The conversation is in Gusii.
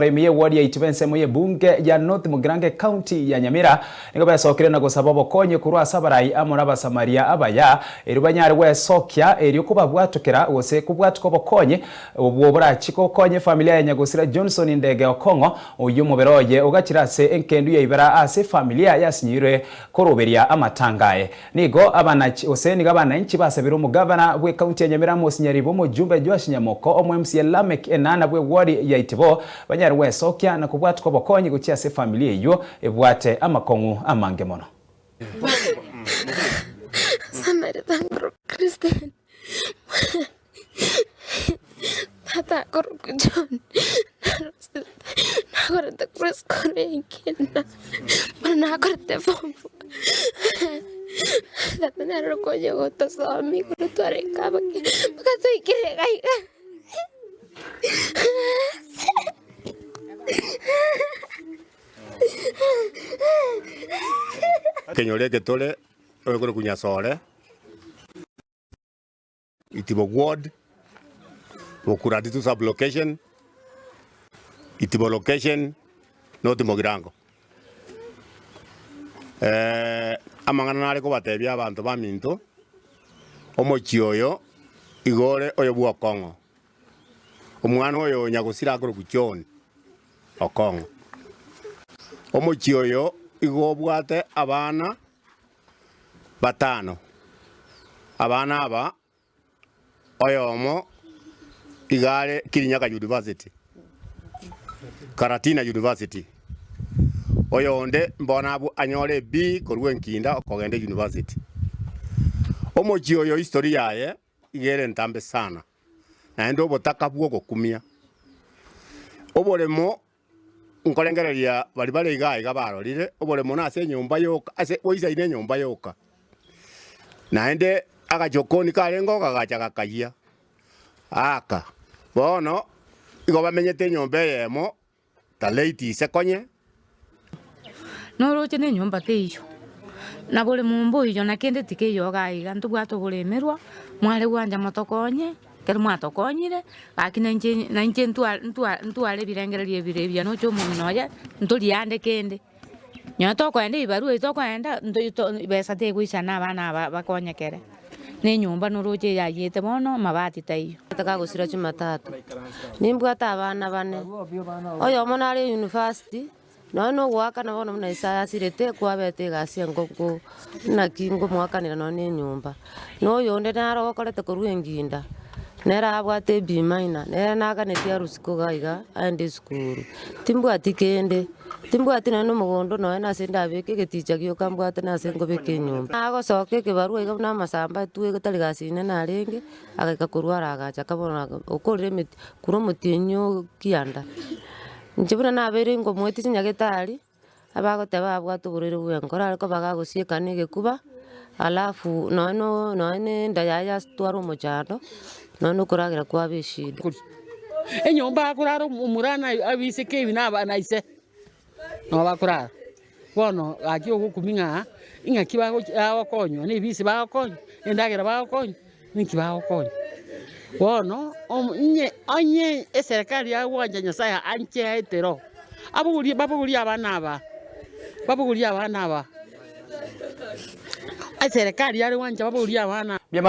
Ime y'eward ya Itibo ensemo y'ebunge ya North Mugirango ecounty ya Nyamira nigo besokire na gosaba obokonyi korwa ase abarai amo n'abasamaria abaya erio banyare gwesokia erio kobabwatokera gose kobwatuka obokonyi obwo borachie gokonya efamilia ya Nyagosira Johnson Ndege Okong'o oyio omobere oye ogachire ase enkendu ya ibera ase efamilia yasinyoirwe koroberia amatanga aye. Nigo abanachi gose nigo abananchi basabire omogavana bw'ecounty ya Nyamira Amos Nyaribo, omojumbe Joash Nyamoko, omo MCA Lameck Enana bw'eward ya Itibo banyare gwesokia na kobwatuka obokonyi gochia ase efamiri eyio ebwate amakong'u amange mono. Tata akorokwa John, nakorete korwa esukuru ekina, bono nakorete form four. Tata nere okonya gotosomia igoro twarenge abake mpaka twaikire iga iga. Ekenyoro eke tore, oyokorokwa Nyasore. Itibo Ward, Bokuraditu Sub-location, Itibo Location, North Mugirango. Amang'ana nare kobatebia abanto baminto, omochie oyo igo ore oyo bw'okong'o. Omwana oyo o nyagosira akorokwa John Okong'o. Omochie oyo igo obwate abana batano. Abana aba, oyomo iga are Kirinyaga University, Karatina University, oyonde mbono abwo anyore B korwa Enkinda okogenda University. Omochie oyo history yaye iga ere entambe sana, naende obotaka bw'ogokumia. Oboremo Nkorengereria baria bare iga aiga barorire oboremo nase enyomba yoka, ase boisaine enyomba yoka. Naende agachokoni karenge ogagacha gakayia, aka. Bono igo bamenyete enyomba eyemo, taleti ise konye. Noroche nenyomba teiyo, na boremo mboiyo, na kende tikeiyo iga aiga, ntobwate oboremerwa, mware gwancha motokonye. Ekero mwatokonyire, gaki nainche nainche ntwa ntwa ntware ebirengererio ebire ebiya noche omong'ina oye, ntoriande kende. Nonye tokoenda ebibarua ebi tokoenda, ntoi to besa tegoisana abana aba bakonyekere, na enyomba noroche eyayiete bono, amabati taiyo. Kagosira Jumatatu, nimbwate abana bane, oyomo nare university. Nonya nogoakana bono buna Isaya asirete, kwabete egasi enkongu naki nkomoakanera nonya nenyomba. Na oyonde naro ogokorete korwa enginda, nere abwate e B minor, nere naganetie arusike iga iga aende esukuru. Timbwati kende, timbwati nonya na omogondo nonya nase ndabeke egeticha gioka mbwate nase nkobeka enyomba. Nagosoka ekebarua iga buna amasamba etwe tari gasi inene arenge, agaika korwa aro agacha akabona okorire emeti korwa omotienyi o kianda. Inche buna nabeire ngomoetia chinyagetari, abagoteba abwate oborwaire bw'enkoro are koba gagosieka na egekuba, alafu nonye no nonye na enda yaye yatwara omochando, nonye na okoragera kwaba eshida. Enyomba akorara omorana abiseke ebi na abana ise, nabo bakorara. Bono gaki ogokumia ng'a ing'aki bagochi bagokonywa, na ebisi bagokonywa, na endagera bagokonywa, ninki bagokonywa. Bono omo inye onye eserekari yagwancha Nyasaye anche aetero, abogorie babogorie abana aba, babogorie abana aba, eserekari yare gwancha babogorie abana.